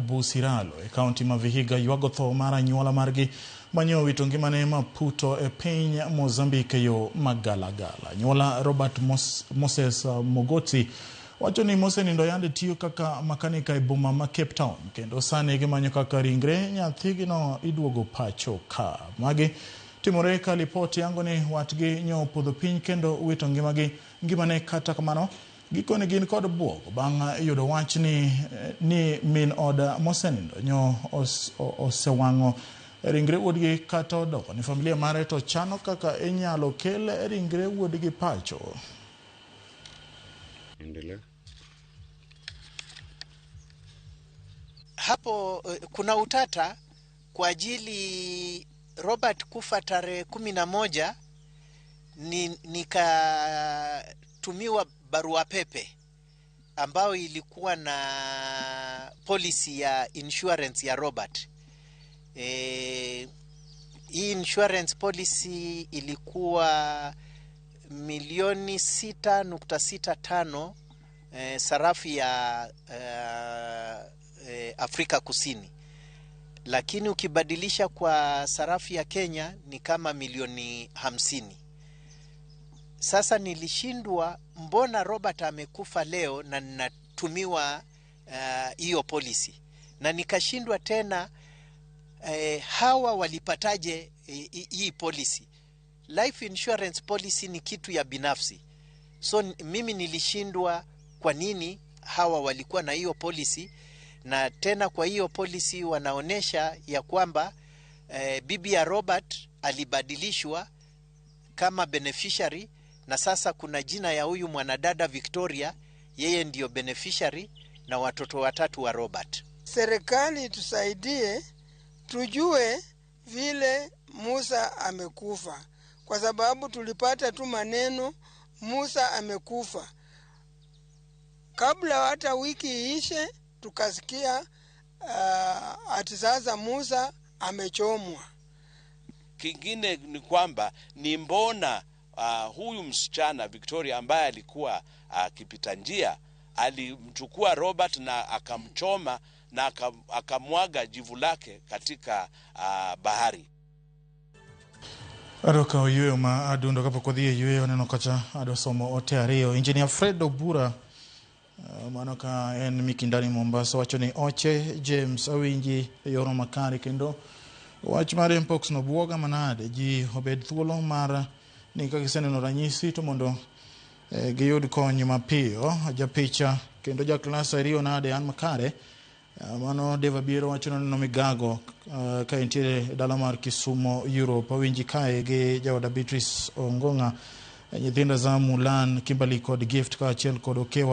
Busiralo e kaunti ma Vihiga ywago tho mar anyuola margi manyo owito ngimane Maputo e piny Mozambique e yo magalagala. Anyuola Robert Moses Mogotsi wacho ni mosenindo yande tiyo kaka makanika e boma ma Cape Town kendo sani gimanyo kaka ringre nyathigino iduogo pacho ka. Magi timore ka lipot yango ni watgi nyo opodho piny kendo wito ngimagi ngimane. Kata kamano gikone gin kod buok bang' yudo wach ni min od mosenindo nyo osewang'o ringre wuodgi kata odoko ni familia mare to chano kaka inyalo kel ringre wuodgi pacho. Endelea. Hapo kuna utata kwa ajili Robert kufa tarehe 11, nikatumiwa barua pepe ambayo ilikuwa na policy ya insurance ya Robert. Hii insurance policy ilikuwa milioni 6.65 sarafu ya Afrika Kusini, lakini ukibadilisha kwa sarafu ya Kenya ni kama milioni 50. Sasa nilishindwa, mbona Robert amekufa leo na ninatumiwa hiyo policy, na nikashindwa tena hawa walipataje hii policy? Life insurance policy ni kitu ya binafsi, so mimi nilishindwa kwa nini hawa walikuwa na hiyo policy, na tena kwa hiyo policy wanaonesha ya kwamba bibi ya Robert alibadilishwa kama beneficiary, na sasa kuna jina ya huyu mwanadada Victoria, yeye ndiyo beneficiary na watoto watatu wa Robert. Serikali tusaidie tujue vile Musa amekufa, kwa sababu tulipata tu maneno Musa amekufa. Kabla hata wiki iishe tukasikia ati sasa Musa amechomwa. Kingine ni kwamba ni mbona huyu msichana Victoria ambaye alikuwa akipita njia alimchukua Robert na akamchoma na akamwaga jivu lake katika bahari. Adwa kawo yueyo ma adundo kapok wadhi e yueyo aneno kacha adwa somo ote ariyo. Engineer Fred Obura mano ka en Mikindani Mombasa wacho ni oche James awinji e yorno makare kendo wach mar mpox no buoga manade ji obed thuolo mar ni ka giseneno ranyisi to mondo giyud kony mapiyo. Japicha kendo jaklas ariyo nade an makare. Mano Deva Biero wacho neno migago ka entiere e dala mar Kisumo Europe. Awinji kae gi jaoda Beatrice Ongonga, nyithinda za Mulan, Kimberly kod Gift kaachiel kod Okewa.